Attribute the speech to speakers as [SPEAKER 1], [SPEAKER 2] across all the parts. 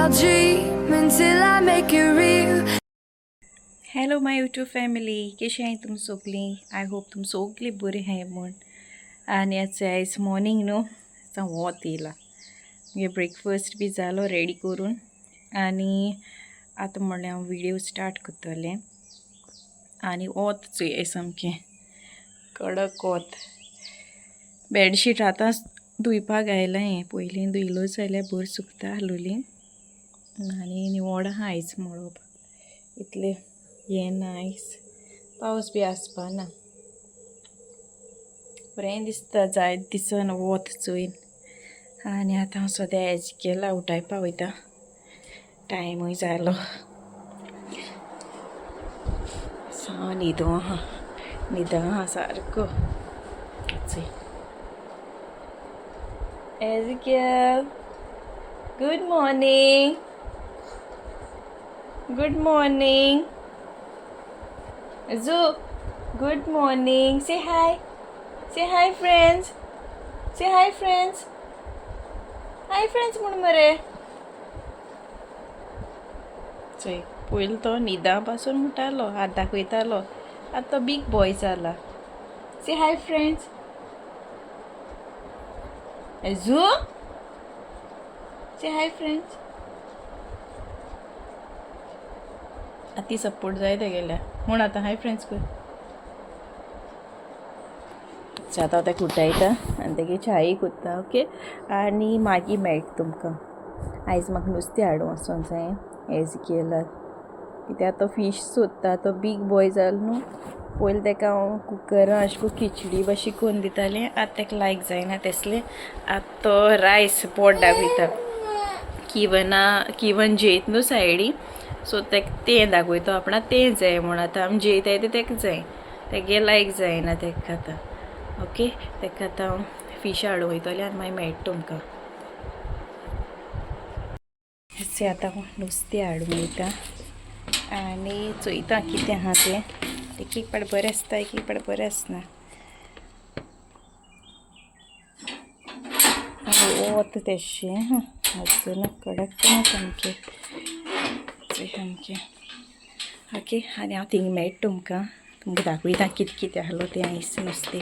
[SPEAKER 1] I'll dream until I make it real.
[SPEAKER 2] Hello my YouTube family, कशी आहाय तुम सगळीं? I hope तुम सगळीं बरी आहाय म्हूण. आनी आतां आयज मॉर्निंग न्हू, आतां वोत येयला. मागीर ब्रेकफास्ट बी जालो रेडी करून आनी आतां म्हणलें हांव व्हिडियो स्टार्ट करतलें. आनी वोत चोय सामकें कडक वोत. बेडशीट आतां धुयपाक घायलां हें, पयलीं धुयलो जाल्यार बरी सुकता आसलोली. आनी निवळ आहा आयज मळब, इतलें हें ना आयज, पावस बी आसपा ना. बरें दिसता जायत दिसन वोत चोयन. आनी आतां हांव सद्या एज केला उठायपा वयता, टायमूय जालो. सा न्हिदो आहा, न्हिदो आहा सारको. चोय Ezekiel, good morning. Good morning. Zoo, good morning. Say hi. Say hi, friends. Say hi, friends. Hi, friends म्हूण मरे. चोय पयलीं तो न्हिदा पासून म्हणटालो, हात दाखयतालो, आतां तो बीग बॉय जाला. Say hi, friends. Ezu, say hi friends. आतां ती सपोर्ट जाय तेगेल्या म्हूण आतां हाय फ्रेंड्स कर. आतां हांव ताका उठायता आनी तेगे च्याय कोत्ता. ओके, आनी मागीर मेळटा तुमकां. आयज म्हाका नुस्तें हाडूं वचोंक जाय एज केलाक, कित्याक तो फीश सोदता. तो बीग बॉय जालो न्हू. पयलीं ताका हांव कुकरान अशें करून खिचडी बशी करून दितालें, आतां ताका लायक जायना तसलें. आतां तो रायस पोट दाखयता. किवना किवन जेयत न्हू सायडी, सो ताका तें दाखयता आपणा तें जाय म्हूण. आतां आमी जेयताय तें ताका जाय, तेगे लायक जायना ताका आतां. ओके, ताका आतां हांव फीश हाडूं वयतलें आनी मागीर मेळटा तुमकां. अशें आतां हांव नुस्तें हाडूं वयता आनी चोयता कितें आहा तें. एक एक पाट बरें आसता, एक एक पाट बरें आसना. आनी वत तेशें आहा अजून कडक ना सामकें, चोय सामकें. ओके, आनी हांव थिंग मेळटा तुमकां, तुमकां दाखयता कितें कितें आहलो तें आयज नुस्तें.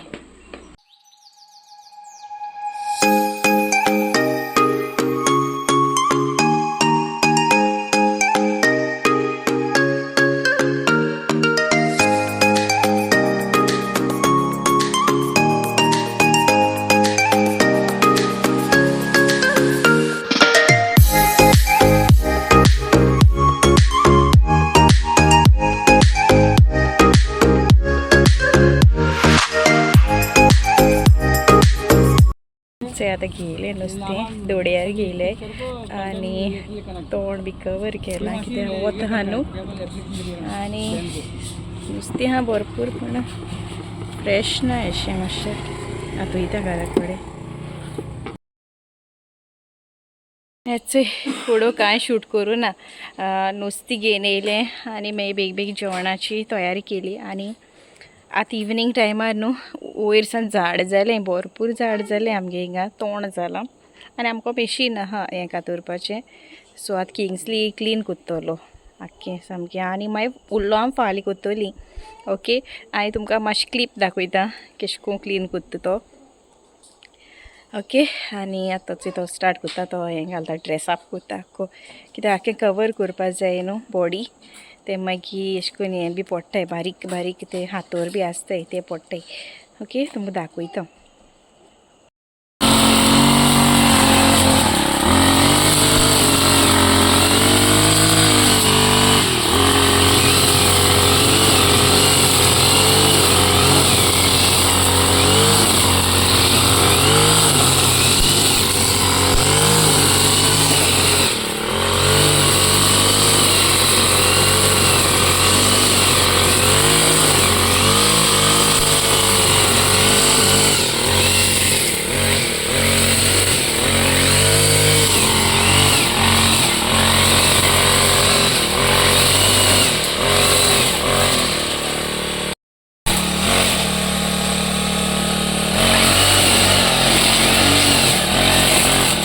[SPEAKER 2] आतां घेयलें नुस्तें, दोडयार घेयलें आनी तोंड बी कवर केलां कित्याक वत आहा न्हू. आनी नुस्तें आहा भरपूर, पूण फ्रेश ना अशें मातशें. आतां वयता घरा कडेन. हें फुडो कांय शूट करूं ना. नुस्तें घेवन येयलें आनी मागीर बेग बेग जेवणाची तयारी केली. आनी आतां इवनींग टायमार न्हू वयर सान झाड जालें, भरपूर झाड जालें आमगे हिंगा, तोंड जालां. आनी आमकां मशीन आहा हें कातरपाचें, सो आतां किंग्सली क्लीन करतलो आख्खें सामकें. आनी मागीर उरलो आमी फाल्यां करतलीं. ओके, आनी तुमकां मातशी क्लिप दाखयता केशें करून क्लीन करता तो. ओके, आनी आतां तो स्टार्ट करता, तो हें घालता, ड्रेस अप करता आख्खो, कित्याक आख्खें कवर करपा जाय न्हू बॉडी. ते मागीर अशें करून हें बी पडटाय, बारीक बारीक ते हातोर बी आसताय ते पडटाय. ओके, तुमकां दाखयता.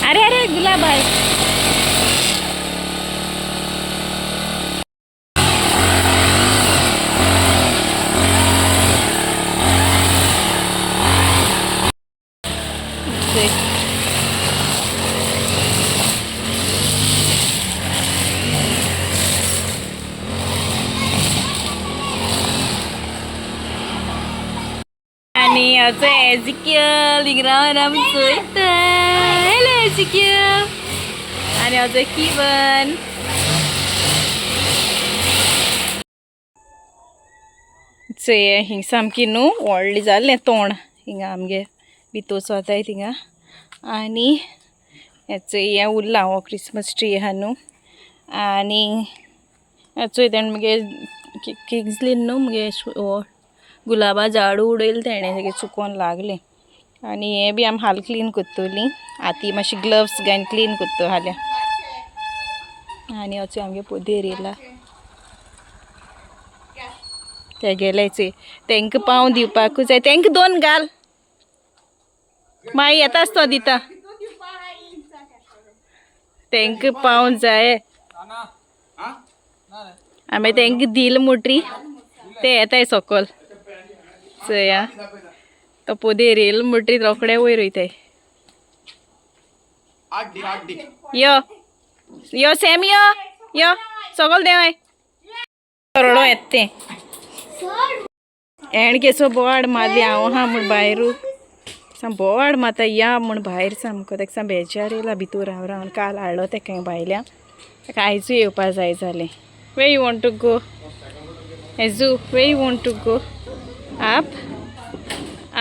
[SPEAKER 2] अरे अरे गुलाब आहे. चोय. आनी आमचो एजिक्यल हिंगा आमी चोयता. हॅलो एजिक्यल. आनी आमचो किवन. चोय हिंग सामकी न्हू व्हडली जालें तोंड हिंगा आमगे भितर वताय थिंगा. आनी चोय हें उरलां हो क्रिसमस ट्री आहा न्हू. आनी चोय तेणें मुगे किंग्सलीन न्हू मुगे हो गुलाबा झाड उडयलें तेणें तेगे चुकोन लागलें. आनी हें बी आमी हाल क्लीन करतलीं आतां मातशी ग्लव्स घालून क्लीन करता हाल्या. आनी अचो आमगे पोदेर येयला ते गेले चोय तांकां पाव दिवपाकूच जाय. तांकां दोन घाल मागीर येताच तो दिता. तांकां पाव जाय. आमी तांकां दिल म्हणटरी ते येताय सकल. चोया तो पोदेर येयलो म्हणटरी रोखडे वयर वयताय. यो यो सॅम यो यो सकल देंवय. रडो येता तें एण केसो बोवाड मारली हांव आहा म्हूण भायरू साम बोवाड मारता या म्हूण भायर सामको ताका साम बेजार येयला भितूर राव रावन. काल हाडलो ताका भायल्या ताका आयजूय येवपा जाय जालें. Where you want to go Ezu? Where you want to go? Up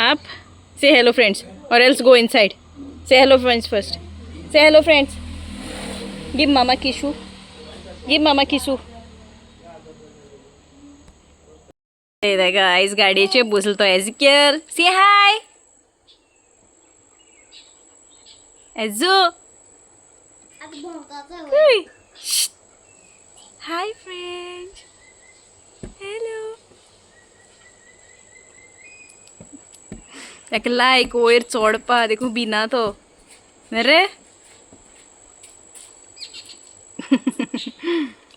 [SPEAKER 2] up. Say hello friends or else go inside. Say hello friends first. Say hello friends. Give mama kishu. Give mama kishu. ताका आयज गाडयेचेर बसलो तो एजिक्यल. से हाय edu. Hi friend. Hello. ताका लायक वयर चोडपा देखून भिना तो रे.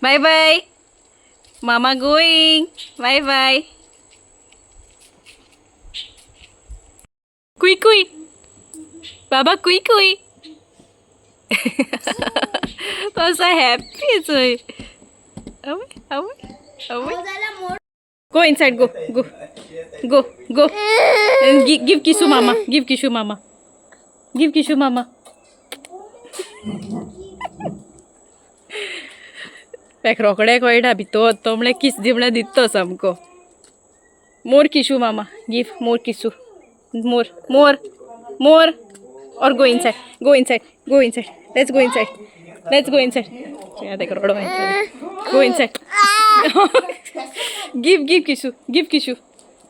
[SPEAKER 2] बाय बाय मामा गोईंग. Bye bye. कुई कुई बाबा कुई कुई. तो असा हॅपी चोय. आवय आवय आवय. Go inside, go, go, go, go. And give Kishu mama, give Kishu mama, give Kishu mama. ताका रोखडे कळटा भितर तो म्हळ्यार किस दी म्हळ्यार दिता सामको. मोर किशू मामा, give more kishu, more more more. Or go inside, go inside, go inside. Let's go inside, let's go inside. ताका रडो. Go inside. Give give kishu, give kishu,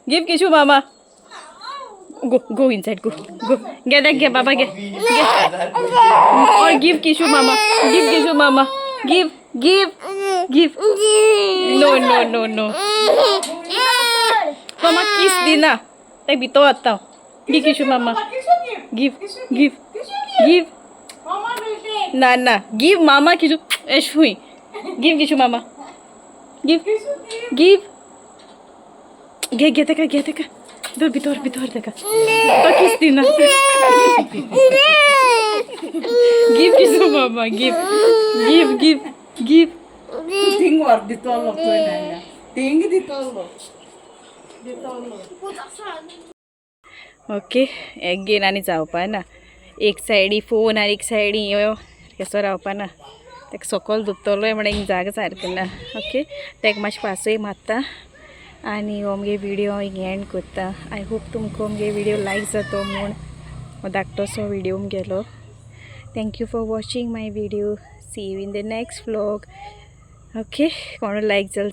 [SPEAKER 2] give kishu mama. Go go inside, go go. घे देख घे बाबा घे. और give kishu mama, give kishu mama, give give give. No no no no. मामा किस दिना ताका भितर वता. Give kishu mama, give give give. ना ना गिव मामा किशू. एश हुई. गिव किशू मामा, गिव गिव. घे घे ताका, घे ताका. धर भितर भितर ताका. तो किस दिना. गिव किशू मामा, give give give give.
[SPEAKER 3] Ting वर दितलो पळय टिंग दितलो.
[SPEAKER 2] ओके एगेन आनी जावपा ना. एक सायडी फोन आनी एक सायडी यो केसो रावपा ना. ताका सकयल दुखतलो म्हणून एक जागा सारकें ना. ओके ताका मातशें पासय मारता आनी हो मुगे विडियो हिंग एंड करता. I hope तुमकां मुगे विडियो लायक जातो म्हूण हो धाकटोसो विडियो मुगेलो. Thank you for watching my video. See you in the next vlog. Okay कोण लायक जाल